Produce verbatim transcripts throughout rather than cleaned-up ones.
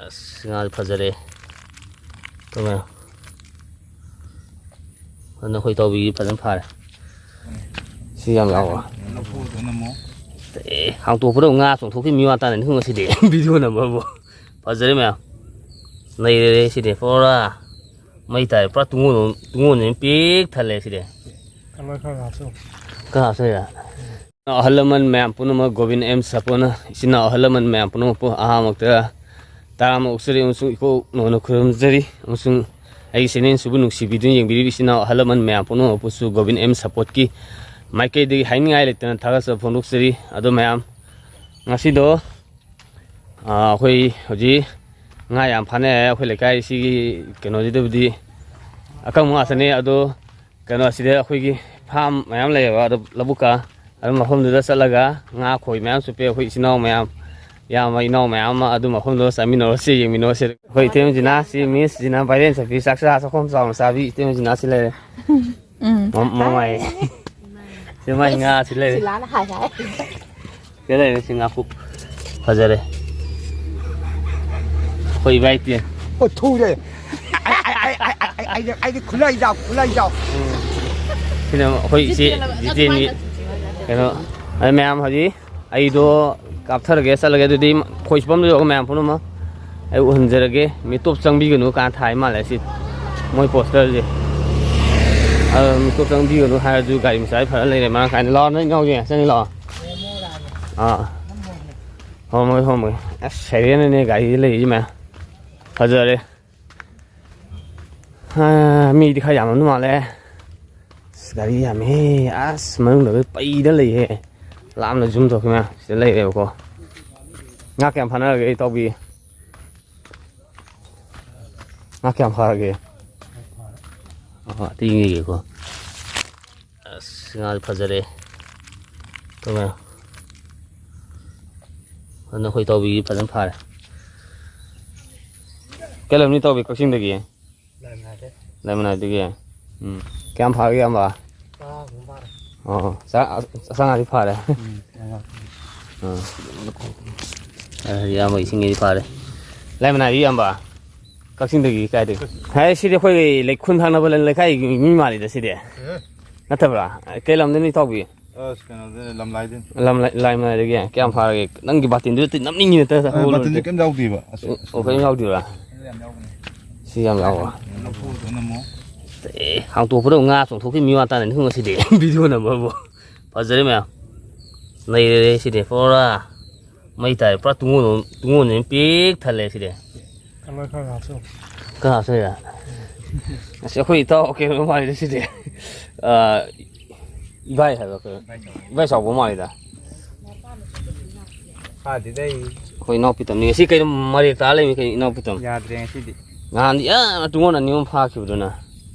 ꯑꯁ, ꯉꯥꯁꯦ ꯐꯖꯔꯦ꯫ ꯇꯧꯔꯦ꯫ ꯑꯗꯨꯅ ꯑꯩꯈꯣꯏ ꯇꯧꯕꯤꯒꯤ ꯐꯖꯅ ꯐꯥꯔꯦ꯫ ꯁꯤ ꯌꯥꯝ ꯌꯥꯎꯕ꯫ ꯑꯦ, ꯍꯥꯡꯇꯣꯛꯄꯗ ꯉꯥ ꯆꯣꯡꯊꯣꯛꯈꯤꯕ ꯃꯤ ꯋꯥ ꯇꯥꯅ ꯉꯁꯤꯗꯤ꯫ ꯚꯤꯗꯤꯑꯣ ꯅꯝꯕꯕꯨ꯫ ꯐꯖꯔꯦ ꯃꯌꯥꯝ꯫ ꯅꯩꯔꯦ ꯁꯤꯗꯤ꯫ ꯄꯨꯔꯥ ꯃꯩ ꯇꯥꯏ꯫ ꯄꯨꯔꯥ ꯇꯨꯡꯒꯣꯟ, ꯇꯨꯡꯒꯣꯟꯁꯤꯅ ꯄꯤꯛ ꯊꯜꯂꯦ ꯁꯤꯗꯤ꯫ ꯀꯂꯔ ꯈꯔ ꯍꯥꯞꯆꯧ꯫ ꯈꯔ ꯍꯥꯞꯆꯧ ꯌꯥ꯫ ꯑꯍꯜ ꯂꯃꯟ ꯃꯌꯥꯝ ꯄꯨꯝꯅꯃꯛ, ꯒꯣꯕꯤꯟ ꯑꯦꯝ ꯁꯥꯄꯣꯟꯅ ꯏꯆꯤꯟ ꯏꯅꯥꯎ ꯑꯍꯜ ꯂꯃꯟ ꯃꯌꯥꯝ ꯄꯨꯝꯅꯃꯛꯄꯨ ꯑꯍꯥꯟꯕꯃꯛꯇ ꯇꯔꯥꯝꯅ ꯑꯣꯛꯆꯔꯤ ꯑꯃꯁꯨꯡ ꯏꯀꯣꯛ ꯅꯧꯅ ꯈꯨꯔꯨꯝꯖꯔꯤ꯫ ꯑꯃꯁꯨꯡ ꯑꯩꯒꯤ ꯆꯦꯅꯦꯜꯁꯤꯕꯨ ꯅꯨꯡꯁꯤꯕꯤꯗꯨꯅ ꯌꯦꯡꯕꯤꯔꯤꯕ ꯏꯆꯤꯟ ꯏꯅꯥꯎ ꯑꯍꯜ ꯂꯃꯟ ꯃꯌꯥꯝ ꯄꯨꯝꯅꯃꯛꯄꯨꯁꯨ ꯒꯣꯕꯤꯟ ꯑꯦꯝ ꯁꯄꯣꯔꯠꯀꯤ ꯃꯥꯏꯀꯩꯗꯒꯤ ꯍꯥꯏꯅꯤꯡꯉꯥꯏ ꯂꯩꯇꯅ ꯊꯥꯒꯠꯆꯕ ꯐꯣꯡꯗꯣꯛꯆꯔꯤ꯫ ꯑꯗꯣ ꯃꯌꯥꯝ, ꯉꯁꯤꯗꯣ, ꯑꯥ, ꯑꯩꯈꯣꯏ ꯍꯧꯖꯤꯛ ꯉꯥ ꯌꯥꯝ ꯐꯥꯅꯩ ꯍꯥꯏ꯫ ꯑꯩꯈꯣꯏ ꯂꯩꯀꯥꯏꯁꯤꯒꯤ ꯀꯩꯅꯣꯁꯤꯗꯕꯨꯗꯤ ꯑꯀꯪꯕ ꯉꯥꯛꯇꯅꯦ꯫ ꯑꯗꯣ ꯀꯩꯅꯣ, ꯑꯁꯤꯗ ꯑꯩꯈꯣꯏꯒꯤ ꯐꯥꯝ ꯃꯌꯥꯝ ꯂꯩꯌꯦꯕ, ꯑꯗꯣ ꯂꯧꯕꯨꯛꯀ, ꯑꯗꯨ ꯃꯐꯝꯗꯨꯗ ꯆꯠꯂꯒ ꯉꯥ ꯈꯣꯏ ꯃꯌꯥꯝ ꯆꯨꯞꯄꯦ꯫ ꯑꯩꯈꯣꯏ ꯏꯆꯤꯟ ꯏꯅꯥꯎ ꯃꯌꯥꯝ, ꯏꯌꯥꯝꯕ ꯏꯅꯥꯎ ꯃꯌꯥꯝ ꯑꯃ ꯑꯗꯨ ꯃꯐꯝꯗꯨꯗ ꯆꯥꯃꯤꯟꯅꯔꯨꯁꯤ, ꯌꯦꯡꯃꯤꯟꯅꯔꯨꯁꯤ꯫ ꯑꯩꯈꯣꯏ ꯏꯇꯩꯃ ꯖꯤꯅꯥ, ꯁꯤ ꯃꯤꯁ ꯖꯤꯅꯥ, ꯚꯥꯏꯔꯦꯟ ꯆꯠꯄꯤ, ꯆꯥꯛ ꯆꯥ ꯆꯥꯛꯈꯣꯝ ꯆꯥꯎꯅ ꯆꯥꯕꯤ ꯏꯇꯩꯃ ꯖꯤꯅꯥ ꯁꯤ ꯂꯩꯔꯦ꯫ ꯎꯝ꯫ ꯃ-, ꯃꯃꯥꯏ꯫ ꯁꯤ ꯃꯥꯏ ꯉꯥ ꯁꯤ ꯂꯩꯔꯦ꯫ ꯁꯤꯂꯥꯅ ꯍꯥꯏ ꯍꯥꯏ꯫ ꯁꯤ ꯂꯩꯔꯦ, ꯁꯤ ꯉꯥꯀꯨꯞ꯫ ꯐꯖꯔꯦ꯫ ꯑꯩꯈꯣꯏ ꯏꯕꯥꯏ ꯇꯦꯟ꯫ ꯑꯣ, ꯊꯨꯔꯦ꯫ ꯑꯩ, ꯑꯩ, ꯑꯩ, ꯑꯩ, ꯑꯩ, ꯑꯩꯗꯤ, ꯑꯩꯗꯤ ꯈꯨꯠꯂꯥꯏ ꯌꯥꯎ, ꯈꯨꯠꯂꯥꯏ ꯌꯥꯎ꯫ ꯁꯤꯅ ꯑꯩꯈꯣꯏ ꯏꯆꯦ ꯖꯤꯇꯦꯟꯒꯤ ꯀꯩꯅꯣ꯫ ꯑꯗꯨ ꯃꯌꯥꯝ ꯍꯧꯖꯤꯛ ꯑꯩꯗꯣ ꯀꯥꯞꯊꯔꯒꯦ, ꯆꯠꯂꯒꯦ꯫ ꯑꯗꯨꯗꯤ ꯈꯣꯏ ꯆꯨꯞꯐꯝꯗ ꯌꯧꯔꯒ ꯃꯌꯥꯝ ꯄꯨꯝꯅꯃꯛ ꯑꯩ ꯎꯍꯟꯖꯔꯒꯦ꯫ "ꯃꯤꯇꯣꯞ ꯆꯪꯕꯤꯒꯅꯨ" ꯀꯥꯏꯅ ꯊꯥꯏ ꯃꯥꯜꯂꯦ ꯁꯤ ꯃꯣꯏ ꯄꯣꯁꯇꯔꯁꯦ꯫ ꯑꯗꯣ ꯃꯤꯇꯣꯞ ꯆꯪꯕꯤꯒꯅꯨ ꯍꯥꯏꯔꯁꯨ ꯒꯥꯔꯤ ꯃꯆꯥꯗꯤ ꯐꯖꯅ ꯂꯩꯔꯦ ꯃꯔꯥꯡ ꯀꯥꯏꯅ꯫ ꯂꯥꯛꯑꯣ ꯅꯪ ꯏꯅꯥꯎꯁꯦ, ꯆꯪꯉꯤ ꯂꯥꯛꯑꯣ꯫ ꯑꯥ꯫ ꯍꯣꯝꯃꯒꯦ, ꯍꯣꯝꯃꯒꯦ꯫ ꯑꯁ, ꯁꯥꯏꯔꯦꯟꯅꯅꯦ ꯒꯥꯔꯤꯗ ꯂꯩꯔꯤꯁꯦ ꯃꯌꯥꯝ꯫ ꯐꯖꯔꯦ꯫ ꯑꯥ, ꯃꯤꯗꯤ ꯈꯔ ꯌꯥꯝꯃꯝꯗꯧ ꯃꯥꯜꯂꯦ꯫ ꯑꯁ, ꯒꯥꯔꯤ ꯌꯥꯝꯃꯦꯍꯦ꯫ ꯑꯁ, ꯃꯅꯨꯡꯗ ꯂꯣꯏ ꯄꯩꯗ ꯂꯩꯍꯦ꯫ ꯂꯥꯞꯅ ꯖꯨꯝ ꯇꯧꯔꯛꯈꯤꯕ ꯃꯌꯥꯝ ꯁꯤꯗ ꯂꯩꯔꯦꯕꯀꯣ꯫ ꯉꯥ ꯀꯌꯥꯝ ꯐꯥꯅꯔꯒꯦ, ꯏꯇꯥꯎꯕꯤ? ꯉꯥ ꯀꯌꯥꯝ ꯐꯥꯔꯒꯦ? ꯑꯣ, ꯑꯇꯩ ꯌꯦꯡꯒꯦꯀꯣ꯫ ꯑꯁ, ꯉꯥ ꯐꯖꯔꯦ꯫ ꯇꯧꯔꯦ꯫ ꯑꯗꯨꯅ ꯑꯩꯈꯣꯏ ꯇꯧꯕꯤꯒꯤ ꯐꯖꯅ ꯐꯥꯔꯦ꯫ ꯀꯩ ꯂꯝꯅꯤ ꯇꯧꯕꯤ, ꯀꯛꯆꯤꯡꯗꯒꯤ? ꯂꯩꯃꯅꯥꯏꯗꯒꯤ꯫ ꯎꯝ꯫ ꯀꯌꯥꯝ ꯐꯥꯔꯒꯦ, ꯏꯌꯥꯝꯕ? ꯇꯔꯥꯒꯨꯝꯕ ꯐꯥꯔꯦ꯫ ꯑꯣ, ꯆꯥ-, ꯆꯥꯉꯥꯗꯤ ꯐꯥꯔꯦ꯫ ꯎꯝ, ꯆꯥꯉꯥ꯫ ꯑꯥ꯫ ꯑ, ꯏꯌꯥꯝꯕ ꯏꯁꯤꯡꯒꯤꯗꯤ ꯐꯥꯔꯦ꯫ ꯂꯥꯏꯃꯅꯥꯏ ꯏꯌꯥꯝꯕ? ꯀꯛꯆꯤꯡꯗꯒꯤ ꯀꯥꯏꯗꯒꯤ? ꯍꯥꯏ, ꯁꯤꯗꯤ ꯑꯩꯈꯣꯏ ꯂꯩꯈꯨꯜ ꯊꯪꯅꯕ ꯂꯩꯀꯥꯏꯒꯤ ꯃꯤ ꯃꯥꯜꯂꯤꯗ ꯁꯤꯗꯤ꯫ ꯑꯦ? ꯅꯠꯇꯕ꯭ꯔꯥ? ꯀꯩ ꯂꯝꯗꯩꯅꯣ ꯏꯇꯥꯎꯕꯤ? ꯑꯁ, ꯀꯩꯅꯣꯗꯩꯅꯦ, ꯂꯝꯂꯥꯏꯗꯩꯅꯦ꯫ ꯂꯝꯂꯥꯏ-, ꯂꯥꯏꯃꯅꯥꯏꯗꯒꯤ? ꯀꯌꯥꯝ ꯐꯥꯔꯒꯦ? ꯅꯪꯒꯤ ꯕꯥꯇꯤꯟꯗꯨꯗ ꯅꯝꯅꯤꯡꯉꯤꯅꯦ, ꯇ-, ꯑ, ꯍꯧꯔꯨꯔꯗꯤ꯫ ꯕꯥꯇꯤꯟꯁꯦ ꯀꯩꯝ ꯌꯥꯎꯗꯦꯕ꯫ ꯑꯁ, ꯑꯣ, ꯑꯣ, ꯀꯩꯝ ꯌꯥꯎꯗꯦꯕ꯭ꯔꯥ? ꯁꯤ ꯌꯥꯝ ꯌꯥꯎꯕ꯫ ꯅꯝꯐꯨꯗ ꯅꯝꯃꯣ꯫ ꯑꯦ, ꯍꯥꯡꯇꯣꯛꯄꯗ ꯉꯥ ꯆꯣꯡꯊꯣꯛꯈꯤꯕ ꯃꯤ ꯋꯥ ꯇꯥꯅ ꯅꯤꯡꯁꯤꯡꯉꯣ ꯁꯤꯗꯤ꯫ ꯚꯤꯗꯤꯑꯣ ꯅꯝꯕꯕꯨ꯫ ꯐꯖꯔꯦ ꯃꯌꯥꯝ꯫ ꯅꯩꯔꯦ ꯁꯤꯗꯤ꯫ ꯄꯨꯔꯥ ꯃꯩ ꯇꯥꯔꯦ꯫ ꯄꯨꯔꯥ ꯇꯨꯡꯑꯣꯟ-, ꯇꯨꯡꯑꯣꯟꯁꯤꯅ ꯄꯤꯛ ꯊꯜꯂꯦ ꯁꯤꯗꯤ꯫ ꯀꯂꯔ ꯈꯔ ꯍꯥꯞꯆꯧ꯫ ꯈꯔ ꯍꯥꯞꯆꯧ ꯌꯥ꯫ ꯑꯁ, ꯑꯩꯈꯣꯏ ꯏꯇꯥꯎ ꯀꯩꯅꯣ ꯃꯥꯜꯂꯤꯗ ꯁꯤꯗꯤ꯫ ꯑ, ꯏꯕꯥꯏ ꯍꯥꯏꯕ ꯀꯩꯅꯣ? ꯏꯕꯥꯏ ꯆꯥꯎꯕ ꯃꯥꯜꯂꯤꯗ꯫ ꯐꯥꯗꯦꯗ ꯑꯩ꯫ ꯑꯩꯈꯣꯏ ꯏꯅꯥꯎꯄꯤ ꯇꯝꯅꯤ꯫ ꯉꯁꯤ ꯀꯩꯅꯣ ꯃꯔꯦꯛ ꯇꯥ ꯂꯩꯃꯤ ꯀꯩꯅꯣ ꯏꯅꯥꯎꯄꯤ ꯇꯝ? ꯌꯥꯗ꯭ꯔꯦ ꯉꯁꯤꯗꯤ꯫ ꯅꯍꯥꯟꯗꯤ, ꯑ, ꯇꯨꯡꯑꯣꯟ ꯑꯅꯤ ꯑꯍꯨꯝ ꯐꯥꯈꯤꯕꯗꯨꯅ꯫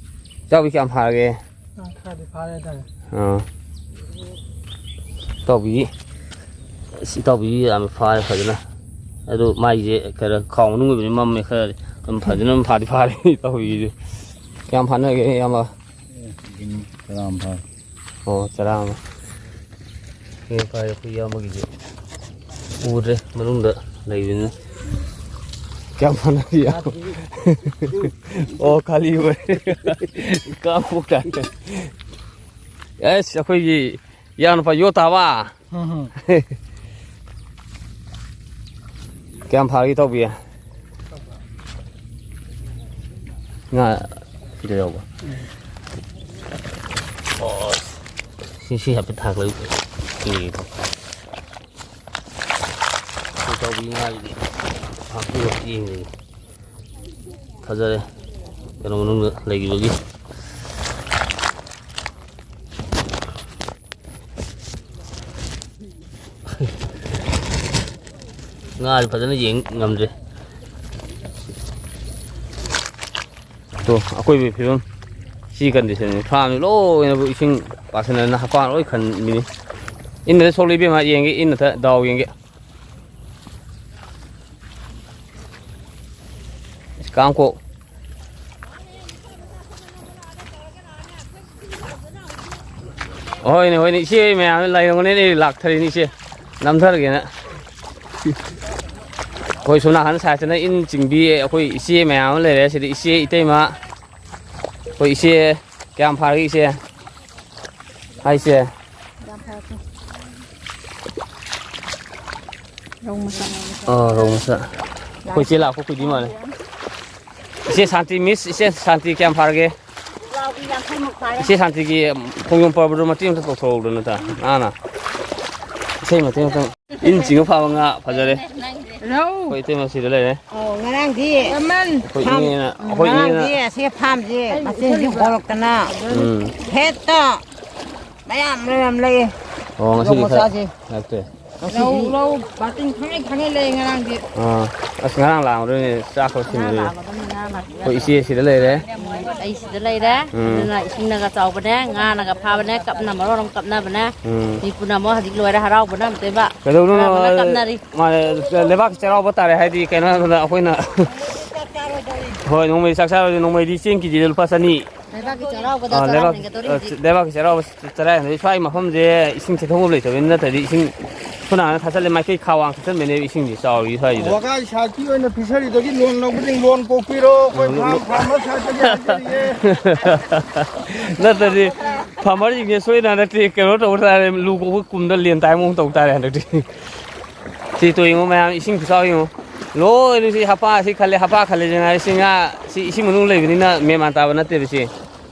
ꯏꯇꯥꯎꯕꯤ ꯀꯌꯥꯝ ꯐꯥꯔꯒꯦ? ꯑ, ꯈꯔꯗꯤ ꯐꯥꯔꯦ ꯍꯥꯏꯇꯥꯔꯦ꯫ ꯑꯥ꯫ ꯏꯇꯥꯎꯕꯤ, ꯑꯁ, ꯏꯇꯥꯎꯕꯤ ꯌꯥꯝ ꯐꯥꯔꯦ ꯐꯖꯅ꯫ ꯑꯗꯨ ꯃꯥꯏꯁꯦ ꯈꯔ ꯈꯥꯎ ꯃꯅꯨꯡ ꯑꯣꯏꯕꯅꯤ ꯃꯝꯃꯦ ꯈꯔ꯫ ꯑꯗꯨꯝ ꯐꯖꯅ ꯑꯗꯨꯝ ꯐꯥꯗꯤ ꯐꯥꯔꯦ ꯏꯇꯥꯎꯕꯤꯁꯦ꯫ ꯀꯌꯥꯝ ꯐꯥꯅꯒꯦ ꯏꯌꯥꯝꯕ? ꯇꯔꯥꯃꯥꯊꯣꯏ꯫ ꯑꯣ, ꯆꯔꯥ ꯑꯃ꯫ ꯌꯦꯡ ꯐꯥꯔꯦ ꯑꯩꯈꯣꯏ ꯏꯌꯥꯝꯕꯒꯤꯁꯦ꯫ ꯎꯗ꯭ꯔꯦ ꯃꯅꯨꯡꯗ ꯂꯩꯕꯅꯤꯅ꯫ ꯀꯌꯥꯝ ꯐꯥꯅꯒꯦ? ꯑꯣ, ꯈꯥꯂꯤ ꯑꯣꯏ꯫ ꯀꯥꯡꯄꯣꯛ ꯇꯥꯔꯦ꯫ ꯑꯁ, ꯑꯩꯈꯣꯏꯒꯤ ꯏꯌꯥꯅꯨꯄꯥ ꯌꯣ ꯇꯥꯕ꯫ ꯎꯝ꯫ ꯀꯌꯥꯝ ꯐꯥꯔꯒꯦ ꯇꯧꯕꯤ? ꯉꯥ ꯁꯤꯗ ꯌꯥꯎꯕ꯫ ꯑꯣ, ꯁꯤ, ꯁꯤ ꯍꯥꯏꯐꯦꯠ ꯊꯥꯡꯒꯠꯂꯨ꯫ ꯁꯤ ꯇꯧꯕꯤ ꯉꯥꯁꯤꯗꯤ ꯐꯥꯛꯇꯣꯛꯑ ꯌꯦꯡꯉꯦ꯫ ꯐꯖꯔꯦ꯫ ꯀꯩꯅꯣ ꯃꯅꯨꯡꯗ ꯂꯩꯈꯤꯕꯒꯤ꯫ ꯉꯥꯁꯦ ꯐꯖꯅ ꯌꯦꯡ ꯉꯝꯗ꯭ꯔꯦ꯫ ꯇꯣ, ꯑꯀꯣꯏꯕꯒꯤ ꯐꯤꯕꯝ ꯁꯤ ꯀꯟꯗꯤꯁꯟꯅꯤ꯫ ꯐꯥꯔꯝꯁꯤ ꯂꯣꯏꯅꯕꯨ ꯏꯁꯤꯡ ꯄꯥꯁꯤꯟꯅꯗꯅ ꯍꯥꯀꯥꯝ ꯂꯣꯏ ꯈꯟꯕꯤꯅꯤ꯫ ꯏꯟꯅꯗ ꯁꯣꯛꯂꯤ ꯏꯕꯦꯝꯃ, ꯌꯦꯡꯒꯦ, ꯏꯟꯅꯗ ꯗꯥꯎ ꯌꯦꯡꯒꯦ꯫ ꯀꯥꯡꯀꯣꯛ꯫ ꯍꯣꯏꯅꯦ, ꯍꯣꯏꯅꯦ, ꯏꯆꯦ ꯃꯌꯥꯝ ꯂꯩꯔꯝꯒꯅꯤꯅꯦ, ꯂꯥꯛꯊꯔꯤꯅꯤ ꯏꯆꯦ꯫ ꯅꯝꯊꯔꯒꯦꯅ꯫ ꯑꯩꯈꯣꯏ ꯁꯣꯝ ꯅꯥꯀꯟ ꯁꯥꯏꯠꯇꯅ ꯏꯟ ꯆꯤꯡꯕꯤ ꯑꯩꯈꯣꯏ ꯏꯆꯦ ꯃꯌꯥꯝ ꯑꯃ ꯂꯩꯔꯦ꯫ ꯁꯤꯗ ꯏꯆꯦ, ꯏꯇꯩꯃ, ꯑꯩꯈꯣꯏ ꯏꯆꯦ꯫ ꯀꯌꯥꯝ ꯐꯥꯔꯒꯦ ꯏꯆꯦ? ꯍꯥꯏꯁꯦ꯫ ꯌꯥꯝ ꯐꯔꯦ꯫ ꯔꯧ ꯃꯆꯥ꯫ ꯑꯥ, ꯔꯧ ꯃꯆꯥ꯫ ꯑꯩꯈꯣꯏ ꯏꯆꯦ ꯂꯥꯛꯄ ꯀꯨꯏꯗꯤ ꯃꯥꯜꯂꯦ꯫ ꯏꯆꯦ ꯁꯥꯟꯇꯤ, ꯃꯤꯁ, ꯏꯆꯦ ꯁꯥꯟꯇꯤ ꯀꯌꯥꯝ ꯐꯥꯔꯒꯦ? ꯄꯨꯛꯂꯥꯎꯕꯤ ꯌꯥꯡꯈꯩꯃꯨꯛ ꯐꯥꯔꯦ꯫ ꯏꯆꯦ ꯁꯥꯟꯇꯤꯒꯤ ꯈꯣꯡꯖꯣꯝ ꯄꯔꯕꯗꯣ ꯃꯇꯦꯛ ꯑꯃꯇ ꯇꯧꯊꯣꯛꯍꯧꯗꯅ ꯇ-, ꯅꯥꯟꯅ꯫ ꯏꯁꯩ ꯃꯇꯦꯛ ꯑꯃꯇꯪ꯫ ꯏꯟ ꯆꯤꯡꯉ ꯐꯥꯕ ꯉꯥ ꯐꯖꯔꯦ꯫ ꯔꯧ꯫ ꯑꯩꯈꯣꯏ ꯏꯇꯩꯃ ꯁꯤꯗ ꯂꯩꯔꯦ꯫ ꯑꯣ, ꯉꯔꯥꯡꯗꯤ ꯑꯩꯈꯣꯏ ꯐꯥꯝ-, ꯏꯅꯦꯅ, ꯎꯝ, ꯑꯩꯈꯣꯏ ꯉꯔꯥꯡꯗꯤ ꯏꯅꯦꯅ꯫ ꯑꯁꯤ ꯐꯥꯝꯁꯦ ꯃꯆꯤꯟꯁꯤ ꯍꯣꯔꯛꯇꯅ ꯎꯝ꯫ ꯍꯦꯛꯇ ꯃꯌꯥꯝ ꯃꯌꯥꯝ ꯂꯩꯌꯦ꯫ ꯑꯣ, ꯉꯁꯤꯗꯤ ꯈꯔ ꯃꯆꯥꯁꯦ꯫ ꯂꯥꯛꯇꯦ꯫ ꯉꯁꯤꯗꯤ ꯂꯧ, ꯂꯧ ꯕꯥꯇꯤꯟ ꯈꯪꯉꯩ ꯈꯪꯉꯩ ꯂꯩ ꯉꯔꯥꯡꯗꯤ꯫ ꯑꯥ, ꯑꯁ, ꯉꯔꯥꯡ ꯂꯥꯛꯑꯝꯗꯣꯏꯅꯦ ꯆꯥꯛ ꯈꯔ ꯉꯔꯥꯡ ꯁꯤꯟꯕꯗꯨꯗ꯫ ꯂꯥꯛꯑꯝꯒꯗꯕꯅꯤ, ꯉꯔꯥꯡ ꯂꯥꯛꯄꯤꯔꯒ꯫ ꯑꯩꯈꯣꯏ ꯏꯆꯦ ꯁꯤꯗ ꯂꯩꯔꯦ꯫ ꯑꯩ ꯁꯤꯗ ꯂꯩꯔꯦ꯫ ꯎꯝ꯫ ꯑꯗꯨꯅ ꯏꯁꯤꯡꯅꯒ ꯆꯥꯎꯕꯅꯦ, ꯉꯥꯅꯒ ꯐꯥꯕꯅꯦ, ꯀꯞꯅ ꯃꯔꯣꯟ ꯑꯃ ꯀꯞꯅꯕꯅꯦ꯫ ꯎꯝ꯫ ꯃꯤ ꯄꯨꯝꯅꯃꯛ ꯍꯧꯖꯤꯛ ꯂꯣꯏꯔꯦ, ꯍꯔꯥꯎꯕꯅ ꯑꯝꯇꯣꯏꯕ꯫ ꯀꯩꯗꯧꯗꯣꯏꯅꯣ? ꯍꯔꯥꯎꯕꯅ ꯀꯞꯅꯔꯤ꯫ ꯃꯥꯅꯦ, ꯂꯩꯕꯥꯛꯀꯤ ꯆꯩꯔꯥꯎꯕ ꯇꯥꯔꯦ ꯍꯥꯏꯗꯤ ꯀꯩꯅꯣ ꯍꯥꯏꯕꯗ ꯑꯩꯈꯣꯏꯅ ꯍꯣꯏ, ꯅꯣꯡꯃꯩ ꯆꯥꯛ ꯆꯥꯔꯨꯔꯁꯤ, ꯅꯣꯡꯃꯩꯗꯤ ꯆꯦꯡ ꯀꯦ ꯖꯤꯗ ꯂꯨꯄꯥ ꯆꯅꯤ꯫ ꯂꯩꯕꯥꯛꯀꯤ ꯆꯩꯔꯥꯎꯕꯗ ꯑꯥ, ꯆꯔꯥ ꯂꯩꯕꯥꯛ-, ꯍꯦꯟꯒꯗꯧꯔꯤ ꯑꯥ, ꯍꯧꯖꯤꯛ꯫ ꯂꯩꯕꯥꯛꯀꯤ ꯆꯩꯔꯥꯎꯕ ꯆꯔꯥ ꯍꯦꯟꯒꯗꯧꯔꯤ꯫ ꯁ꯭ꯋꯥꯏ ꯃꯐꯝꯁꯦ ꯏꯁꯤꯡ ꯆꯦꯟꯊꯣꯛꯐꯝ ꯂꯩꯇꯕꯅꯤꯅ ꯅꯠꯇ꯭ꯔꯗꯤ ꯏꯁꯤꯡ ꯁꯣꯝ ꯅꯥꯀꯟꯗ ꯊꯥꯖꯤꯜꯂꯦ, ꯃꯥꯏꯀꯩ ꯈꯥ ꯋꯥꯡ ꯊꯥꯖꯤꯟꯕꯅꯦꯕ ꯏꯁꯤꯡꯁꯦ ꯆꯥꯎꯔꯤ ꯁ꯭ꯋꯥꯏꯁꯤꯗ꯫ ꯋꯥꯒꯥꯏ ꯁꯥꯏꯠꯀꯤ ꯑꯣꯏꯅ ꯐꯤꯁꯔꯤꯗꯒꯤ ꯂꯣꯟ ꯂꯧꯕꯁꯤꯡ ꯂꯣꯟ ꯀꯣꯛꯄꯤꯔꯣ꯫ ꯑꯩꯈꯣꯏ ꯑꯥ, ꯐꯥꯝ, ꯂꯣ-, ꯐꯥꯔꯃꯔ ꯁꯥꯏꯠꯇꯒꯤ ꯍꯥꯏꯖꯔꯤꯌꯦ꯫ ꯅꯠꯇ꯭ꯔꯗꯤ ꯐꯥꯔꯃꯔꯁꯤꯡꯁꯦ ꯁꯣꯏꯗꯅ ꯅꯠꯇꯦ ꯀꯩꯅꯣ ꯇꯧꯕ ꯇꯥꯔꯦ, ꯂꯨ ꯀꯣꯛꯄ ꯀꯨꯝꯗ ꯂꯦꯟ ꯇꯥꯏ ꯃꯑꯣꯡ ꯇꯧ ꯇꯥꯔꯦ ꯍꯟꯗꯛꯇꯤ꯫ ꯁꯤ ꯇꯣ ꯌꯦꯡꯉꯣ ꯃꯌꯥꯝ, ꯏꯁꯤꯡ ꯈꯨꯆꯥꯎ ꯌꯦꯡꯉꯣ꯫ ꯂꯣꯏꯅ ꯁꯤ ꯍꯥꯄꯥ ꯁꯤ ꯈꯜꯂꯦ, ꯍꯥꯄꯥ ꯈꯜꯂꯦꯁꯦ ꯉꯥꯏ꯫ ꯁꯤ ꯉꯥ, ꯁꯤ ꯏꯁꯤꯡ ꯃꯅꯨꯡ ꯂꯩꯕꯅꯤꯅ ꯃꯦꯟ ꯃꯥꯟ ꯇꯥꯕ ꯅꯠꯇꯦꯕ ꯁꯤ꯫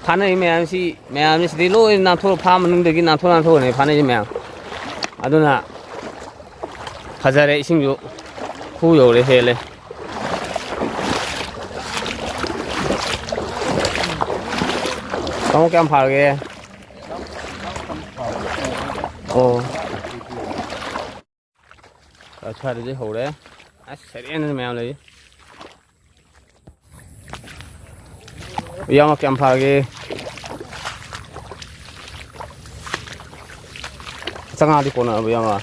ꯐꯥꯅꯔꯤ ꯃꯌꯥꯝꯁꯤ, ꯃꯌꯥꯝꯁꯤ ꯁꯤꯗꯩ ꯂꯣꯏ ꯅꯥꯟꯊꯣꯛ-, ꯐꯥꯝ ꯃꯅꯨꯡꯗꯒꯤ ꯅꯥꯟꯊꯣꯛ ꯅꯥꯟꯊꯣꯛꯑꯅꯦ ꯐꯥꯅꯩꯁꯤ ꯃꯌꯥꯝ꯫ ꯑꯗꯨꯅ ꯐꯖꯔꯦ, ꯏꯁꯤꯡꯁꯨ ꯈꯨ ꯌꯧꯔꯦ, ꯍꯦꯜꯂꯦ꯫ ꯇꯥꯃꯣ, ꯀꯌꯥꯝ ꯐꯥꯔꯒꯦ? ꯑꯣ꯫ ꯑ, ꯁ꯭ꯋꯥꯏꯗꯗꯤ ꯍꯧꯔꯦ꯫ ꯑꯁ, ꯁꯔꯦꯡ ꯃꯌꯥꯝ ꯂꯩ꯫ ꯏꯌꯥꯝꯕ, ꯀꯌꯥꯝ ꯐꯥꯔꯒꯦ? ꯆꯥꯉꯥꯗꯤ ꯀꯣꯟꯅꯔꯕ, ꯏꯌꯥꯝꯕ?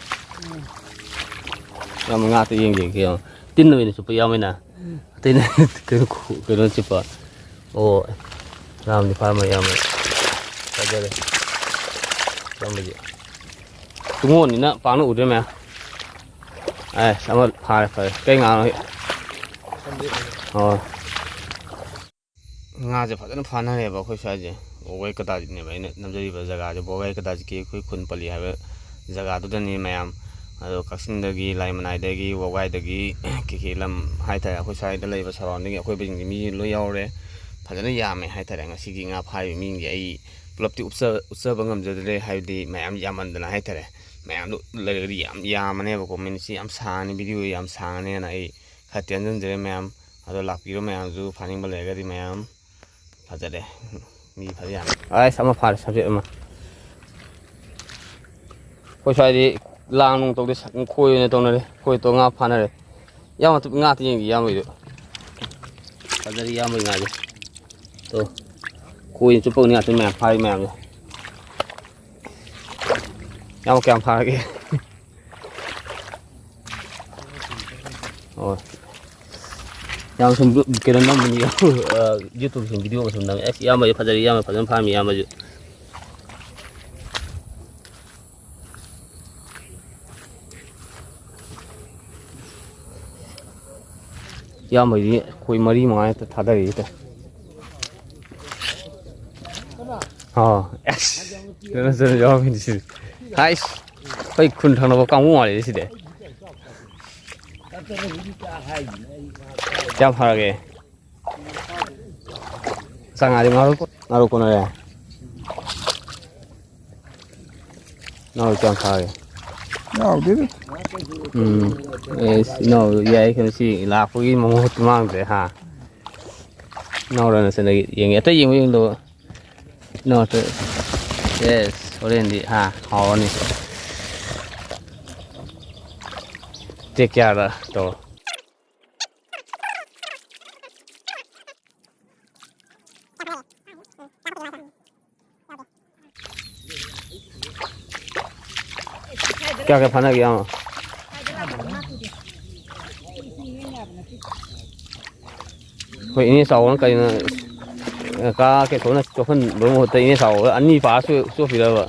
ꯏꯌꯥꯝꯕ, ꯉꯥ ꯑꯝꯇ ꯌꯦꯡꯒꯦ, ꯏꯌꯥꯝꯕ꯫ ꯇꯤꯟ ꯑꯣꯏꯅ ꯆꯨꯞꯄ, ꯏꯌꯥꯝꯕꯅ꯫ ꯎꯝ꯫ ꯑꯇꯩꯅ ꯀꯩꯅꯣ, ꯀꯩꯅꯣ ꯆꯨꯞꯄ꯫ ꯑꯣ, ꯉꯥ ꯑꯃꯗꯤ ꯐꯥꯔꯝꯃꯦ, ꯏꯌꯥꯝꯕ꯫ ꯐꯖꯔꯦ꯫ ꯏꯌꯥꯝꯕꯒꯤ꯫ ꯇꯨꯡꯒꯣꯟꯅꯤꯅ ꯄꯥꯛꯅ ꯎꯗ꯭ꯔꯦ ꯃꯌꯥꯝ꯫ ꯑꯦ, ꯑꯃ ꯐꯥꯔꯦ, ꯐꯔꯦ꯫ ꯀꯩ ꯉꯥꯅꯣ? ꯑꯣ꯫ ꯉꯥꯁꯦ ꯐꯖꯅ ꯐꯥꯅꯔꯦꯕ ꯑꯩꯈꯣꯏ ꯁ꯭ꯋꯥꯏꯁꯦ꯫ ꯋꯥꯒꯥꯏ ꯀꯗꯥꯖꯤꯠꯅꯦꯕ ꯑꯩꯅ ꯅꯝꯖꯔꯤꯕ ꯖꯒꯥꯁꯦ, ꯋꯥꯒꯥꯏ ꯀꯗꯥꯖꯤꯠꯀꯤ ꯑꯩꯈꯣꯏ ꯈꯨꯟ ꯄꯜꯂꯤ ꯍꯥꯏꯕ ꯖꯒꯥꯗꯨꯗꯅꯤ ꯃꯌꯥꯝ꯫ ꯑꯗꯣ ꯀꯛꯆꯤꯡꯗꯒꯤ, ꯂꯥꯏꯃꯅꯥꯏꯗꯒꯤ, ꯋꯥꯒꯥꯏꯗꯒꯤ, ꯀꯩꯀꯩ ꯂꯝ ꯍꯥꯏꯇꯥꯔꯦ, ꯑꯩꯈꯣꯏ ꯁ꯭ꯋꯥꯏꯗ ꯂꯩꯕ ꯁꯔꯥꯎꯟꯗꯤꯡ ꯑꯀꯣꯏꯕꯁꯤꯡꯒꯤ ꯃꯤ ꯂꯣꯏ ꯌꯥꯎꯔꯦ꯫ ꯐꯖꯅ ꯌꯥꯝꯃꯦ ꯍꯥꯏꯇꯥꯔꯦ꯫ ꯉꯁꯤꯒꯤ ꯉꯥ ꯐꯥꯔꯤꯕ ꯃꯤꯁꯤꯡꯁꯦ ꯑꯩ ꯄꯨꯂꯞꯇꯤ ꯎꯞꯆ-, ꯎꯠꯆꯕ ꯉꯝꯖꯗ꯭ꯔꯦ, ꯍꯥꯏꯕꯗꯤ ꯃꯌꯥꯝ ꯌꯥꯝꯃꯟꯗꯅ ꯍꯥꯏꯇꯥꯔꯦ꯫ ꯃꯌꯥꯝꯗꯣ ꯂꯩꯔꯒꯗꯤ ꯌꯥꯝ ꯌꯥꯝꯃꯅꯦꯕꯀꯣ꯫ ꯃꯤꯅꯤꯠꯁꯤ ꯌꯥꯝ ꯁꯥꯡꯉꯅꯤ, ꯚꯤꯗꯤꯑꯣ ꯌꯥꯝ ꯁꯥꯡꯉꯅꯦꯅ ꯑꯩ ꯈꯔ ꯇꯦꯟꯖꯟꯖꯔꯦ ꯃꯌꯥꯝ꯫ ꯑꯗꯣ ꯂꯥꯛꯄꯤꯔꯣ ꯃꯌꯥꯝꯁꯨ, ꯐꯥꯅꯤꯡꯕ ꯂꯩꯔꯒꯗꯤ ꯃꯌꯥꯝ꯫ ꯐꯖꯔꯦ꯫ ꯃꯤ ꯐꯖ ꯌꯥꯝꯃꯦ꯫ ꯑꯁ, ꯑꯃ ꯐꯥꯔꯦ, ꯁꯕꯖꯦꯛ ꯑꯃ꯫ ꯑꯩꯈꯣꯏ ꯁ꯭ꯋꯥꯏꯗꯤ ꯂꯥꯡ ꯅꯨꯡ ꯇꯧꯗꯦ, ꯈꯣꯏ ꯑꯣꯏꯅ ꯇꯧꯅꯔꯦ꯫ ꯈꯣꯏ ꯇꯧ ꯉꯥ ꯐꯥꯅꯔꯦ꯫ ꯏꯌꯥꯝꯕ, ꯉꯥ ꯑꯝꯇ ꯌꯦꯡꯒꯦ, ꯏꯌꯥꯝꯕꯩꯗꯣ꯫ ꯐꯖꯔꯤ ꯏꯌꯥꯝꯕꯩ ꯉꯥꯁꯦ꯫ ꯇꯣ꯫ ꯈꯣꯏꯅ ꯆꯨꯞꯄꯒꯅꯤ ꯉꯥꯛꯇꯅꯤ ꯃꯌꯥꯝ ꯐꯥꯔꯤ ꯃꯌꯥꯝꯁꯦ꯫ ꯏꯌꯥꯝꯕ, ꯀꯌꯥꯝ ꯐꯥꯔꯒꯦ? ꯑꯣ꯫ ꯌꯥꯝ ꯁꯨꯝ ꯀꯩꯅꯣ ꯅꯝꯕꯅꯤ, ꯑ, YouTube ꯁꯨꯝ ꯚꯤꯗꯤꯑꯣꯒ ꯁꯨꯝ ꯅꯝꯃꯦ꯫ ꯑꯁ, ꯏꯌꯥꯝꯕꯁꯨ ꯐꯖꯔꯤ, ꯏꯌꯥꯝꯕ ꯐꯖꯅ ꯐꯥꯔꯝꯃꯤ, ꯏꯌꯥꯝꯕꯁꯨ꯫ ꯏꯌꯥꯝꯕꯒꯤꯗꯤ ꯑꯩꯈꯣꯏ ꯃꯔꯤ ꯃꯉꯥ ꯍꯦꯛꯇ ꯊꯥꯗꯔꯤ ꯍꯦꯛꯇ꯫ ꯑꯥ, ꯑꯁ, ꯀꯩꯅꯣ ꯇꯧꯔ ꯌꯥꯎꯔꯝꯃꯤꯅꯦ ꯁꯤꯗꯤ꯫ ꯍꯥꯏꯁ, ꯑꯩꯈꯣꯏ ꯈꯨꯟ ꯊꯪꯅꯕ ꯀꯥꯡꯕꯨ ꯃꯥꯜꯂꯦ ꯁꯤꯗꯤ꯫ ꯀꯌꯥꯝ ꯐꯔꯒꯦ? ꯆꯥꯉꯥꯗꯤ ꯉꯥꯔꯨ-, ꯉꯥꯔꯨ ꯀꯣꯟꯅꯔꯦ꯫ ꯏꯅꯥꯎ ꯀꯌꯥꯝ ꯐꯥꯔꯒꯦ? ꯌꯥꯎꯗꯦꯗ꯫ ꯎꯝ꯫ ꯑꯦꯁ, ꯏꯅꯥꯎ ꯌꯥꯏ ꯀꯩꯅꯣ, ꯁꯤ ꯂꯥꯛꯄꯒꯤ ꯃꯍꯨꯠ ꯃꯥꯡꯗ꯭ꯔꯦ, ꯍꯥ? ꯏꯅꯥꯎ ꯔꯅꯁꯟꯗꯒꯤ ꯌꯦꯡꯉꯦ꯫ ꯑꯇꯩ ꯌꯦꯡꯕ ꯌꯦꯡꯗꯕ? ꯏꯅꯥꯎ ꯑꯇꯩ-, ꯑꯦꯁ, ꯍꯣꯔꯦꯟꯗꯤ, ꯍꯥ, ꯍꯥꯎꯔꯅꯤ꯫ Take care ꯇꯧꯔꯣ꯫ ꯀꯌꯥ ꯀꯌꯥ ꯐꯥꯅꯒꯦ, ꯏꯌꯥꯝꯕ? ꯑꯩꯈꯣꯏ ꯏꯅꯦ ꯆꯥꯎꯕꯅ ꯀꯩꯅꯣ, ꯀꯥ ꯀꯩꯊꯣꯛꯅ ꯆꯣꯛꯍꯟꯕꯒꯤ ꯃꯍꯨꯠꯇ ꯏꯅꯦ ꯆꯥꯎꯕꯒ ꯑꯅꯤ ꯄꯥꯔ ꯆꯣ-, ꯆꯣꯞꯄꯤꯔꯕ?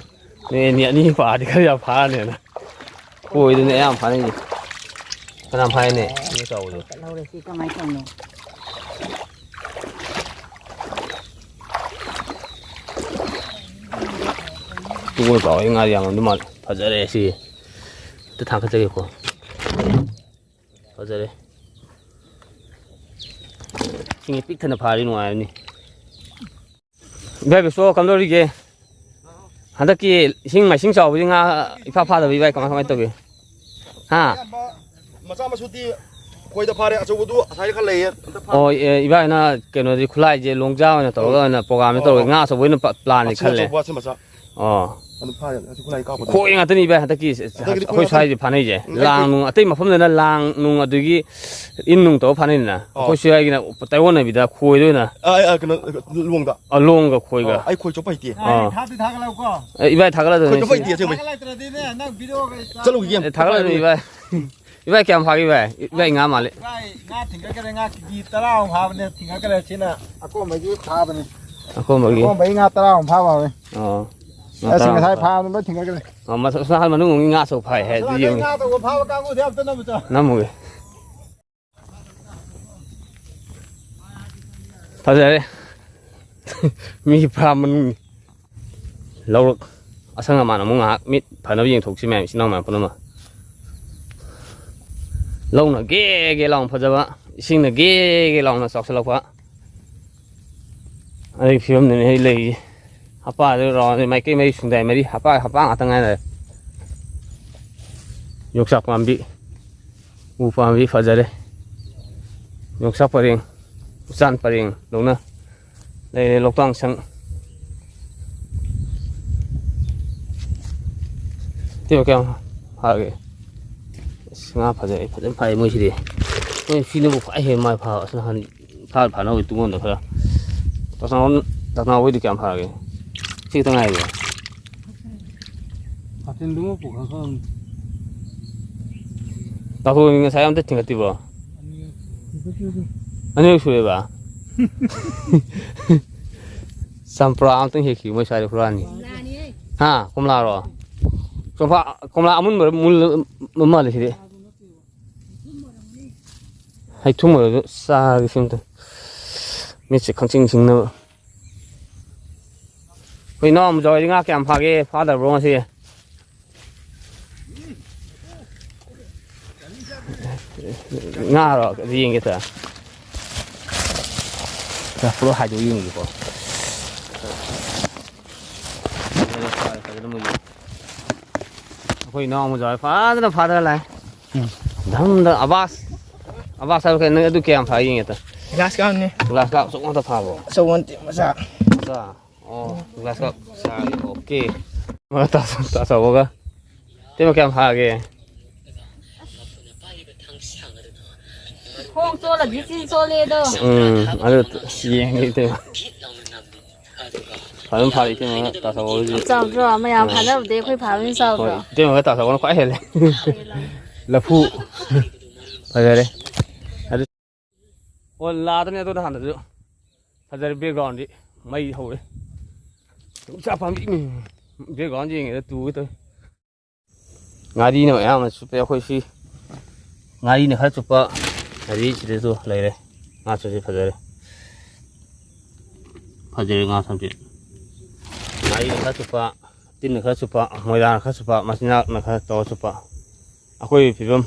ꯅꯣꯏ ꯑꯅꯤ, ꯑꯅꯤ ꯄꯥꯔꯗꯤ ꯈꯔ ꯌꯥꯝ ꯐꯥꯔꯅꯦꯅ꯫ ꯈꯣꯏꯗꯨꯅꯦ ꯑꯌꯥꯝꯕ ꯐꯥꯅꯩꯁꯦ꯫ ꯐꯅꯌꯥꯝ ꯐꯥꯏꯅꯦ, ꯏꯅꯦ ꯆꯥꯎꯕꯗꯣ꯫ ꯆꯠꯍꯧꯔꯦ, ꯁꯤ ꯀꯃꯥꯏꯅ ꯇꯧꯅꯣ? ꯇꯨꯡꯒꯣꯏ ꯆꯥꯎꯋꯦ, ꯉꯥ ꯌꯥꯝꯃꯝꯗꯧ ꯃꯥꯜꯂꯦ꯫ ꯐꯖꯔꯦ ꯁꯤ꯫ ꯑꯝꯇ ꯊꯥꯡꯒꯠꯆꯒꯦꯀꯣ꯫ ꯐꯖꯔꯦ꯫ ꯏꯁꯤꯡꯁꯦ ꯄꯤꯛ ꯊꯟꯅ ꯐꯥꯔꯗꯤ ꯅꯨꯡꯉꯥꯏꯔꯅꯤ꯫ ꯏꯕꯥꯏ ꯕꯤꯁꯣ, ꯀꯝꯗꯧꯔꯤꯒꯦ? ꯍꯟꯗꯛꯀꯤ ꯏꯁꯤꯡ ꯃꯥꯏꯁꯤꯡ ꯆꯥꯎꯕꯁꯤ ꯉꯥ ꯏꯐꯥ ꯐꯥꯗꯕ, ꯏꯕꯥꯏ, ꯀꯃꯥꯏ, ꯀꯃꯥꯏ ꯇꯧꯒꯦ? ꯍꯥ? ꯑꯌꯥꯝꯕ ꯃꯆꯥ ꯃꯁꯨꯗꯤ ꯈꯣꯏꯗ ꯐꯥꯔꯦ, ꯑꯆꯧꯕꯗꯨ ꯑꯁꯥꯏꯗ ꯈꯔ ꯂꯩꯌꯦ, ꯑꯝꯇ ꯐꯥ-, ꯑꯣ, ꯑꯦ, ꯏꯕꯥꯏꯅ ꯀꯩꯅꯣꯗꯤ ꯈꯨꯂꯥꯏꯁꯦ ꯂꯣꯡꯖꯥ ꯑꯣꯏꯅ ꯇꯧꯔꯒ ꯑꯣ꯫ ꯑꯣꯏꯅ ꯄ꯭ꯔꯣꯒꯥꯝꯁꯦ ꯑꯣ, ꯇꯧꯔꯒ ꯑꯣ꯫ ꯉꯥ ꯑꯆꯧꯕ ꯑꯣꯏꯅ ꯄ-, ꯄ꯭ꯂꯥꯟꯗꯤ ꯃꯁꯤ ꯈꯜꯂꯦ꯫ ꯑꯆꯧꯕ, ꯑꯁꯤ ꯃꯆꯥ꯫ ꯑꯣ꯫ ꯑꯗꯨꯝ ꯐꯥꯔꯦ, ꯑꯁꯤ ꯈꯨꯂꯥꯏ ꯀꯥꯞꯄꯗ꯫ ꯈꯣꯏ ꯉꯥꯛꯇꯅꯤ ꯏꯕꯥꯏ ꯍꯟꯗꯛꯀꯤ ꯍꯟꯗꯛꯀꯤꯗꯤ ꯈꯣꯏ ꯑꯩꯈꯣꯏ ꯉꯥꯛꯇꯅꯤ꯫ ꯁ꯭ꯋꯥꯏꯁꯦ ꯐꯥꯅꯩꯁꯦ꯫ ꯎꯝ, ꯑꯩ ꯂꯥꯡ ꯈꯣꯏ ꯅꯨꯡ ꯑꯇꯩ ꯃꯐꯝꯗꯅ ꯂꯥꯡ ꯅꯨꯡ ꯑꯗꯨꯒꯤ ꯏꯟ ꯅꯨꯡ ꯇꯧꯔ ꯐꯥꯅꯩꯗꯅ꯫ ꯑꯣ꯫ ꯑꯩꯈꯣꯏ ꯁ꯭ꯋꯥꯏꯒꯤꯅ ꯇꯥꯏꯑꯣꯟꯅꯕꯤꯗ ꯈꯣꯏꯗ ꯑꯣꯏꯅ꯫ ꯑ, ꯑ, ꯀꯩꯅꯣ, ꯂꯣꯡꯗ꯫ ꯑ, ꯂꯣꯡꯒ ꯈꯣꯏꯒ꯫ ꯑꯣ, ꯑꯩ ꯈꯣꯏ ꯆꯣꯞꯄ ꯍꯩꯇꯦ꯫ ꯑꯥ꯫ ꯊꯥꯗꯤ ꯊꯥꯒꯠꯂꯛꯎꯀꯣ꯫ ꯑꯦ, ꯏꯕꯥꯏ ꯊꯥꯒꯠꯂꯗꯕꯅꯤ ꯈꯣꯏ ꯆꯣꯞꯄ ꯁꯤ꯫ ꯍꯩꯇꯦ ꯑꯁꯦꯡꯕꯩ꯫ ꯊꯥꯒꯠꯂꯛꯇ꯭ꯔꯗꯤꯅꯦ, ꯅꯪ ꯚꯤꯗꯤꯑꯣꯒ ꯆꯠꯂꯨꯈꯤꯒꯦ꯫ ꯑꯦ, ꯊꯥꯒꯠꯂꯗꯕꯅꯤ ꯏꯕꯥꯏ꯫ ꯏꯕꯥꯏ ꯀꯌꯥꯝ ꯐꯥꯒꯦ ꯏꯕꯥꯏ? ꯏꯕꯥꯏ ꯉꯥ ꯃꯥꯜꯂꯦ꯫ ꯏꯕꯥꯏ ꯉꯥ ꯊꯤꯡꯒꯠꯈ꯭ꯔꯦ, ꯉꯥ ꯀꯦꯖꯤ ꯇꯔꯥꯃꯨꯛ ꯐꯥꯕꯅꯦ, ꯊꯤꯡꯒꯠꯈ꯭ꯔꯦ꯫ ꯁꯤꯅ ꯑꯀꯣꯝꯕꯒꯤ ꯐꯥꯕꯅꯤ꯫ ꯑꯀꯣꯝꯕꯒꯤ? ꯑꯀꯣꯝꯕꯒꯤ ꯉꯥ ꯇꯔꯥꯃꯨꯛ ꯐꯥꯕ ꯍꯧꯔꯦ꯫ ꯑꯣ꯫ ꯉꯥ ꯑꯁ, ꯇꯔꯥꯃꯨꯛ ꯉꯁꯥꯏ ꯐꯥ- ꯐꯥꯕꯗꯣ ꯂꯣꯏ ꯊꯤꯡꯒꯠꯈ꯭ꯔꯦ꯫ ꯑꯣ, ꯃꯁ-, ꯃꯁ-, ꯃꯅꯨꯡ ꯉꯥ ꯑꯆꯧ ꯐꯥꯏ ꯍꯥꯏ, ꯑꯗꯨ ꯑꯁꯣꯝ ꯅꯥꯀꯟ ꯌꯦꯡꯉꯨ꯫ ꯉꯥ ꯑꯆꯧꯕ ꯐꯥꯕ ꯀꯥꯡꯕꯨꯗꯤ ꯑꯝꯇ ꯅꯝꯃꯨꯆꯣ꯫ ꯅꯝꯃꯨꯒꯦ꯫ ꯐꯖꯔꯦ꯫ ꯃꯤ ꯐꯥꯔꯝ ꯃꯅꯨꯡꯅꯤ꯫ ꯂꯧꯔꯛ ꯑꯁꯪ ꯑꯃꯥꯟ ꯑꯃꯨꯛ ꯉꯥꯏꯍꯥꯛ ꯃꯤꯠ ꯐꯅꯕ ꯌꯦꯡꯊꯣꯛꯁꯤ ꯃꯌꯥꯝ ꯏꯆꯤꯟ ꯏꯅꯥꯎ ꯃꯌꯥꯝ ꯄꯨꯝꯅꯃꯛ꯫ ꯂꯧꯅ ꯒꯦ ꯒꯦ ꯂꯥꯎꯅ ꯐꯖꯕ, ꯏꯁꯤꯡꯅ ꯒꯦ ꯒꯦ ꯂꯥꯎꯅ ꯆꯥꯎꯁꯤꯜꯂꯛꯄ꯫ ꯑꯗꯨꯒꯤ ꯐꯤꯕꯝꯗꯨꯅꯤ ꯑꯩ ꯂꯩꯔꯤꯁꯦ꯫ ꯍꯞꯄꯥꯗ ꯔꯥꯎꯟꯁꯦ ꯃꯥꯏꯀꯩ ꯃꯔꯤ ꯁꯨꯡꯗꯥꯏ ꯃꯔꯤ, ꯍꯞꯄꯥ, ꯍꯞꯄꯥ ꯉꯥꯛꯇ ꯉꯥꯏꯔꯦ꯫ ꯌꯣꯡꯆꯥꯛ ꯄꯥꯝꯕꯤ, ꯎ ꯄꯥꯝꯕꯤ ꯐꯖꯔꯦ꯫ ꯌꯣꯡꯆꯥꯛ ꯄꯔꯦꯡ, ꯎꯆꯥꯟ ꯄꯔꯦꯡ ꯗꯧꯅ ꯂꯩꯔꯦ ꯂꯣꯛꯇꯥꯛ ꯁꯪ꯫ ꯇꯤꯌꯣ ꯀꯌꯥꯝ ꯐꯥꯔꯒꯦ? ꯑꯁ, ꯉꯥ ꯐꯖꯩ, ꯐꯖꯅ ꯐꯥꯏ ꯃꯣꯏꯁꯤꯗꯤ꯫ ꯃꯣꯏ ꯁꯤꯅꯕꯨ ꯈ꯭ꯋꯥꯏ ꯍꯦꯟꯅ ꯃꯥꯏ ꯐꯥꯕ꯫ ꯑꯁ, ꯅꯍꯥꯟ ꯐꯥ-, ꯐꯥꯅꯕ ꯇꯨꯡꯒꯣꯟꯗ ꯈꯔ꯫ ꯇꯥꯆꯧ-, ꯇꯥꯆꯧ ꯍꯣꯏꯗꯤ ꯀꯌꯥꯝ ꯐꯥꯔꯒꯦ? ꯁꯤ ꯈꯤꯇꯪ ꯉꯥꯏꯔꯤꯕꯣ? ꯁꯥꯇꯤꯟꯗꯨꯃ ꯄꯨꯈꯠꯈ꯭ꯔꯕꯅꯤ꯫ ꯇꯥꯆꯧ ꯍꯣꯏ ꯉꯁꯥꯏ ꯑꯝꯇ ꯊꯤꯡꯒꯠꯇ꯭ꯔꯤꯕꯣ? ꯑꯅꯤꯔꯛ ꯁꯨꯔꯦ꯫ ꯑꯅꯤꯔꯛ ꯁꯨꯔꯦꯕ? ꯆꯝꯄ꯭ꯔꯥ ꯑꯝꯇꯪ ꯍꯦꯛꯈꯤ ꯃꯣꯏ ꯁ꯭ꯋꯥꯏꯗ ꯍꯨꯔꯥꯟꯅꯤ꯫ ꯀꯣꯝꯂꯥꯅꯤꯍꯦ꯫ ꯍꯥ? ꯀꯣꯝꯂꯥꯔꯣ? ꯆꯝꯄ꯭ꯔꯥ, ꯀꯣꯝꯂꯥ ꯑꯃꯨꯟꯕꯔ ꯃꯨꯜꯂ ꯃꯥꯜꯂꯦ ꯁꯤꯗꯤ꯫ ꯍꯩꯊꯨꯝ ꯑꯣꯏꯔꯁꯨ ꯆꯥꯔꯒꯦ ꯁꯤꯝꯇ꯫ ꯃꯤꯠꯁꯦ ꯈꯪꯁꯤꯡ ꯁꯤꯡꯅꯕ꯫ ꯑꯩꯈꯣꯏ ꯏꯅꯥꯎ ꯑꯃ ꯖꯋꯥꯏꯗꯤ ꯉꯥ ꯀꯌꯥꯝ ꯐꯥꯒꯦ? ꯐꯥꯗꯕ꯭ꯔꯣ ꯉꯁꯤ? ꯉꯥꯔꯣ? ꯑꯗꯨ ꯌꯦꯡꯒꯦ ꯇ꯫ ꯄꯨꯂꯞ ꯍꯥꯏꯗꯣꯛ ꯌꯦꯡꯒꯦꯀꯣ꯫ ꯑꯩꯈꯣꯏ ꯏꯅꯥꯎ ꯑꯃ ꯖꯋꯥꯏ ꯐꯖꯅ ꯐꯥꯗꯅ ꯂꯥꯛꯑꯦ꯫ ꯎꯝ꯫ ꯙꯝꯗ ꯑꯕꯥꯁ꯫ ꯑꯕꯥꯁ ꯍꯥꯏꯕ ꯀꯩꯅꯣ? ꯅꯪ ꯑꯗꯨ ꯀꯌꯥꯝ ꯐꯥ ꯌꯦꯡꯒꯦ ꯇ꯫ ꯒ꯭ꯂꯥꯁ ꯀꯥꯞꯅꯤ꯫ ꯒ꯭ꯂꯥꯁ ꯀꯥꯞ ꯑꯆꯧꯕ ꯑꯝꯇ ꯐꯥꯕ꯭ꯔꯣ? ꯑꯆꯧꯕ ꯅꯠꯇꯦ, ꯃꯆꯥ꯫ ꯃꯆꯥ? ꯑꯣ, ꯒ꯭ꯂꯥꯁ ꯀꯥꯞ ꯆꯥꯔꯤ꯫ ꯑꯣꯀꯦ꯫ ꯃꯥ ꯇꯥ-, ꯇꯥꯆꯧꯕꯒ꯫ ꯏꯇꯩꯃ ꯀꯌꯥꯝ ꯐꯥꯒꯦ? ꯈꯣꯡ ꯆꯣꯠꯂꯗꯤ ꯆꯤꯟ ꯆꯣꯠꯂꯦꯗꯣ꯫ ꯎꯝ, ꯑꯗꯨ ꯌꯦꯡꯒꯦ ꯏꯇꯩꯃ꯫ ꯐꯖꯅ ꯐꯥꯔꯦ ꯏꯇꯩꯃ, ꯇꯥꯆꯧꯕ ꯍꯣꯏꯁꯨ꯫ ꯆꯥꯎꯗ꯭ꯔꯣ? ꯃꯌꯥꯝ ꯎꯝ꯫ ꯐꯥꯅꯕꯗꯩ ꯑꯩꯈꯣꯏ ꯐꯥꯕꯅ ꯆꯥꯎꯗ꯭ꯔꯣ? ꯍꯣꯏ, ꯏꯇꯩꯃꯒ ꯇꯥꯆꯧꯕꯅ ꯈ꯭ꯋꯥꯏ ꯍꯦꯜꯂꯦ꯫ ꯂꯐꯨ꯫ ꯐꯖꯔꯦ꯫ ꯑꯗꯨ ꯑꯣ, ꯂꯥꯗꯅꯦ ꯑꯗꯨꯅ ꯍꯥꯟꯅꯁꯨ꯫ ꯐꯖꯔꯦ background ꯗꯤ꯫ ꯃꯩ ꯍꯧꯔꯦ꯫ ꯌꯣꯡꯆꯥꯛ ꯄꯥꯝꯕꯤ꯫ Background ꯌꯦꯡꯉꯦꯗ ꯇꯨꯒꯦ ꯇꯧꯋꯦ꯫ ꯉꯥꯔꯤꯅ ꯑꯌꯥꯝꯕ ꯆꯨꯞꯄꯦ ꯑꯩꯈꯣꯏ ꯁꯤ꯫ ꯉꯥꯔꯤꯅ ꯈꯔ ꯆꯨꯞꯄ꯫ ꯉꯥꯔꯤ ꯁꯤꯗꯁꯨ ꯂꯩꯔꯦ꯫ ꯉꯥꯁꯨ ꯁꯤ ꯐꯖꯔꯦ꯫ ꯐꯖꯔꯦ ꯉꯥ ꯁꯝꯆꯦꯠ꯫ ꯉꯥꯔꯤꯅ ꯈꯔ ꯆꯨꯞꯄ, ꯇꯤꯟꯅ ꯈꯔ ꯆꯨꯞꯄ, ꯃꯣꯏꯗꯥꯅ ꯈꯔ ꯆꯨꯞꯄ, ꯃꯆꯤꯟꯖꯥꯛꯅ ꯈꯔ ꯇꯧꯔ ꯆꯨꯞꯄ꯫ ꯑꯩꯈꯣꯏꯒꯤ ꯐꯤꯕꯝ꯫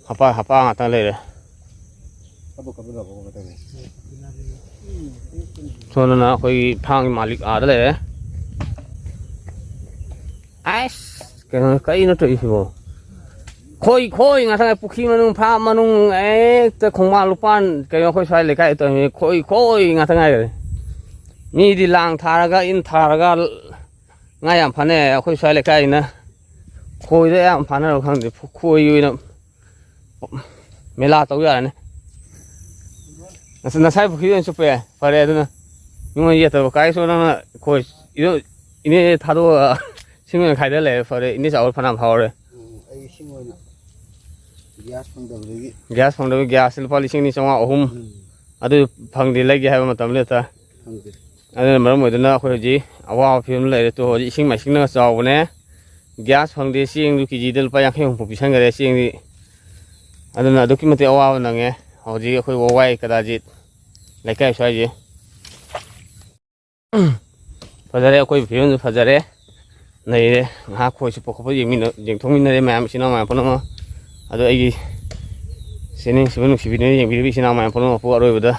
ꯍꯥꯄꯥ, ꯍꯥꯄꯥ ꯉꯥꯛꯇ ꯂꯩꯔꯦ꯫ ꯁꯣꯝꯗꯅ ꯑꯩꯈꯣꯏꯒꯤ ꯐꯥꯝꯒꯤ ꯃꯥꯂꯤꯛ ꯑꯥꯗ ꯂꯩꯔꯦ꯫ ꯑꯁ, ꯀꯩꯅꯣ, ꯀꯩꯅꯣ ꯇꯧꯔꯤꯁꯤꯕꯣ? ꯈꯣꯏ, ꯈꯣꯏ ꯉꯥꯛꯇ ꯉꯥꯏ, ꯄꯨꯈ꯭ꯔꯤ ꯃꯅꯨꯡ, ꯐꯥꯝ ꯃꯅꯨꯡ, ꯍꯦꯛꯇ ꯈꯣꯡꯕꯥꯟ ꯂꯨꯄꯥꯟ, ꯀꯩꯅꯣ, ꯑꯩꯈꯣꯏ ꯁ꯭ꯋꯥꯏ ꯂꯩꯀꯥꯏ ꯇꯧꯔꯤꯁꯤ ꯈꯣꯏ, ꯈꯣꯏ ꯉꯥꯛꯇ ꯉꯥꯏꯔꯦ꯫ ꯃꯤꯗꯤ ꯂꯥꯡ ꯊꯥꯔꯒ, ꯏꯟ ꯊꯥꯔꯒ, ꯉꯥ ꯌꯥꯝ ꯐꯥꯅꯩ꯫ ꯑꯩꯈꯣꯏ ꯁ꯭ꯋꯥꯏ ꯂꯩꯀꯥꯏꯁꯤꯅ ꯈꯣꯏꯗ ꯌꯥꯝ ꯐꯥꯅꯔꯕ ꯈꯪꯗꯦ꯫ ꯈꯣꯏ ꯑꯣꯏꯅ ꯃꯦꯂꯥ ꯇꯧ ꯌꯥꯔꯅꯤ꯫ ꯉꯁ-, ꯅꯁꯥꯏ ꯄꯨꯈ꯭ꯔꯤ ꯑꯣꯏꯅ ꯆꯨꯞꯄ ꯌꯥꯏ꯫ ꯐꯔꯦ ꯑꯗꯨꯅ꯫ ꯃꯤꯉꯣꯟꯗ ꯌꯦꯠꯇꯕ ꯀꯥꯏꯁꯨ ꯅꯪꯅ ꯈꯣꯏ ꯏꯅꯦ, ꯏꯅꯦ ꯊꯥꯗꯣꯛꯑꯒ ꯁꯤꯡ ꯑꯣꯏꯅ ꯈꯥꯏꯗ ꯂꯩꯔꯦ꯫ ꯐꯔꯦ, ꯏꯅꯦ ꯆꯥꯎꯕ ꯐꯅꯌꯥꯝ ꯍꯥꯎꯔꯦ꯫ ꯎꯝ, ꯑꯩ ꯏꯁꯤꯡ ꯑꯣꯏꯅ ꯒ꯭ꯌꯥꯁ ꯐꯪꯗꯕꯗꯒꯤ꯫ ꯒ꯭ꯌꯥꯁ ꯐꯪꯗꯕ, ꯒ꯭ꯌꯥꯁ ꯂꯨꯄꯥ ꯂꯤꯁꯤꯡ ꯑꯅꯤ ꯆꯥꯝꯃꯉꯥ, ꯑꯍꯨꯝ꯫ ꯎꯝ꯫ ꯑꯗꯨ ꯐꯪꯗꯦ, ꯂꯩꯒꯦ ꯍꯥꯏꯕ ꯃꯇꯝ ꯂꯩꯇ꯫ ꯐꯪꯗꯦ꯫ ꯑꯗꯨꯅ ꯃꯔꯝ ꯑꯣꯏꯗꯨꯅ ꯑꯩꯈꯣꯏ ꯍꯧꯖꯤꯛ ꯑꯋꯥꯕ ꯐꯤꯕꯝꯗ ꯂꯩꯔꯦ꯫ ꯇꯨ ꯍꯧꯖꯤꯛ ꯏꯁꯤꯡ ꯃꯥꯏꯁꯤꯡꯅꯒ ꯆꯥꯎꯕꯅꯦ꯫ ꯒ꯭ꯌꯥꯁ ꯐꯪꯗꯦ, ꯆꯦꯡꯗꯨ ꯀꯦꯖꯤꯗ ꯂꯨꯄꯥ ꯌꯥꯡꯈꯩ ꯍꯨꯝꯐꯨ ꯄꯤꯁꯟꯈꯔꯦ ꯆꯦꯡꯗꯤ꯫ ꯑꯗꯨꯅ ꯑꯗꯨꯛꯀꯤ ꯃꯇꯤꯛ ꯑꯋꯥꯕ ꯅꯪꯉꯦ ꯍꯧꯖꯤꯛ ꯑꯩꯈꯣꯏ ꯋꯥꯋꯥꯏ ꯀꯗꯥꯖꯤꯠ ꯂꯩꯀꯥꯏ ꯁ꯭ꯋꯥꯏꯁꯦ꯫ ꯐꯖꯔꯦ, ꯑꯩꯈꯣꯏ ꯐꯤꯕꯝꯁꯨ ꯐꯖꯔꯦ, ꯅꯩꯔꯦ꯫ ꯉꯥꯏꯍꯥꯛ ꯈꯣꯏ ꯆꯨꯞꯄ ꯈꯣꯠꯄ ꯌꯦꯡꯃꯤꯟꯅ-, ꯌꯦꯡꯊꯣꯛꯃꯤꯟꯅꯔꯦ ꯃꯌꯥꯝ, ꯏꯆꯤꯟ ꯏꯅꯥꯎ ꯃꯌꯥꯝ ꯄꯨꯝꯅꯃꯛ꯫ ꯑꯗꯣ ꯑꯩꯒꯤ ꯆꯦꯅꯦꯜꯁꯤꯕꯨ ꯅꯨꯡꯁꯤꯕꯤꯗꯨꯅ ꯌꯦꯡꯕꯤꯔꯤꯕ ꯏꯆꯤꯟ ꯏꯅꯥꯎ ꯃꯌꯥꯝ ꯄꯨꯝꯅꯃꯛꯄꯨ ꯑꯔꯣꯏꯕꯗ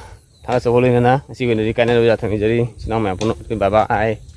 ꯊꯥꯒꯠꯆꯕ ꯂꯣꯏꯅꯅ ꯉꯁꯤꯒꯤ ꯑꯣꯏꯅꯗꯤ ꯀꯥꯏꯅꯔꯕ ꯌꯥꯊꯪ ꯅꯤꯖꯔꯤ꯫ ꯏꯆꯤꯟ ꯏꯅꯥꯎ ꯃꯌꯥꯝ ꯄꯨꯝꯅꯃꯛ, bye bye꯫